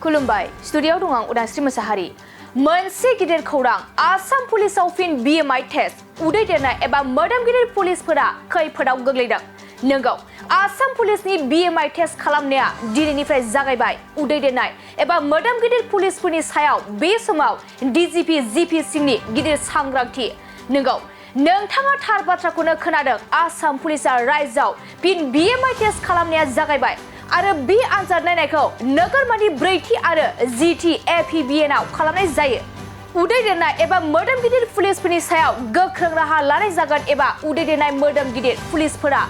खुलुमबाय स्टुडिय'आव दं आं उदांस्रि मोसाहारि मोनसे गिदिर खौरां आसाम पुलिसाव फिन BMI टेस्ट उदै देरनाय एबा मोदोम गिदिर पुलिसफोरा खैफोदाव गोग्लैदों नंगौ आसाम पुलिसनि BMI टेस्ट खालामनाया दिनैनिफ्राय जागायबाय उदै देरनाय एबा मोदोम गिदिर पुलिसफोरनि सायाव बे समाव Dgp Gp सिंनि गिदिर सांग्रांथि नंगौ नोंथाङा थार बाथ्राखौनो खोनादों आसाम पुलिसा रायजोआव फिन BMI टेस्ट खालामनाया जागायबाय आरो बे आनजाद नायनायखौ नोगोरमानि 4थि आरो 10थि APBNआव खालामनाय जायो उदै देरनाय एबा मोदोम गिदिर पुलिसफोरनि सायाव गोख्रों राहा लानाय जागोन एबा उदै देरनाय मोदोम गिदिर पुलिसफोरा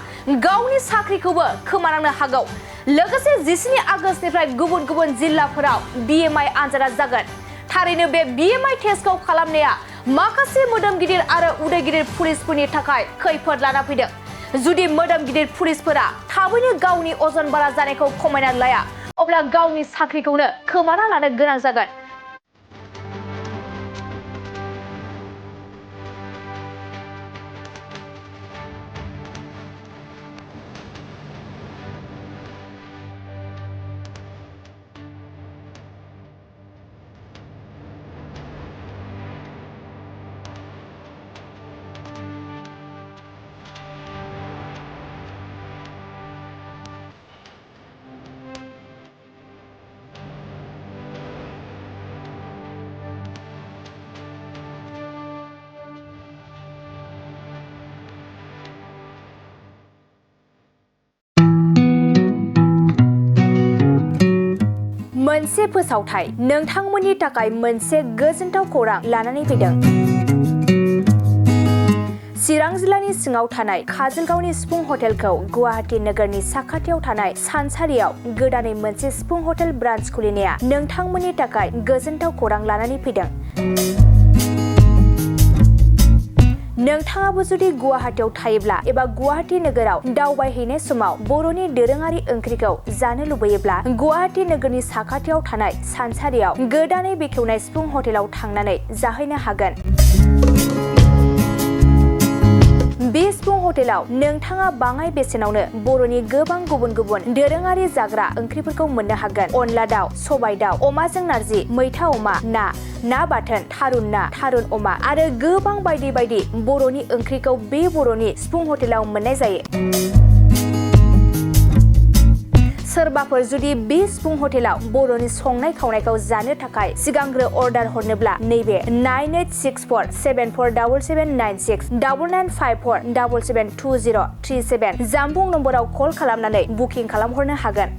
गावनि साख्रिखौबो खोमानांनो हागौ लोगोसे 17 आगस्तनिफ्राय गुबुन गुबुन जिल्लाफोराव BMI आनजादा जागोन थारैनो बे BMI टेस्टखौ खालामनाया माखासे मोदोम गिदिर आरो उदै गिदिर पुलिसफोरनि थाखाय खैफोद लाना फैदों जुदि मोदोम गिदिर पुलिसफोरा थाबैनो गावनि अजन बारा जानायखौ खमायना लाया अब्ला गावनि साख्रिखौनो खोमाना लानो गोनां जागोन मोनसे फोसावथाय नोंथांमोननि थाखाय मोनसे गोजोनथाव खौरां लानानै फैदों चिरां जिल्लानि सिङाव थानाय काजलगावनि सिफुं हटेलखौ गुवाहाटी नोगोरनि साखाथियाव थानाय सानसारियाव गोदानै मोनसे सिफुं हटेल ब्रान्च खुलिनाया नोंथांमोननि थाखाय गोजोनथाव खौरां लानानै फैदों नोंथाङाबो जुदि गुवाहाटीयाव थायोब्ला एबा गुवाहाटी नोगोराव दावबायहैनाय समाव बर'नि दोरोङारि ओंख्रिखौ जानो लुबैयोब्ला गुवाहाटी नोगोरनि साखाथियाव थानाय सानसारियाव गोदानै बेखेवनाय सिफुं हटेलाव थांनानै जाहैनो हागोन बे सिफुं हटेलाव नोंथाङा बाङाय बेसेनावनो बर'नि गोबां गुबुन गुबुन दोरोङारि जाग्रा ओंख्रिफोरखौ मोननो हागोन अनला दाउ सबाय दाउ अमाजों नारजि मैथा अमा ना बाथोन थारुन ना थारुन अमा आरो गोबां बायदि बायदि बर'नि ओंख्रिखौ बे बर'नि सिफुं हटेलाव मोननाय जायो सोरबाफोर जुदि बे सिफुं हटेलाव बर'नि संनाय खावनायखौ जानो थाखाय सिगांग्रो अर्डार हरनोब्ला नैबे 9864747796 9954772037 जामबुं नम्बराव कल खालामनानै बुकिं खालामहरनो हागोन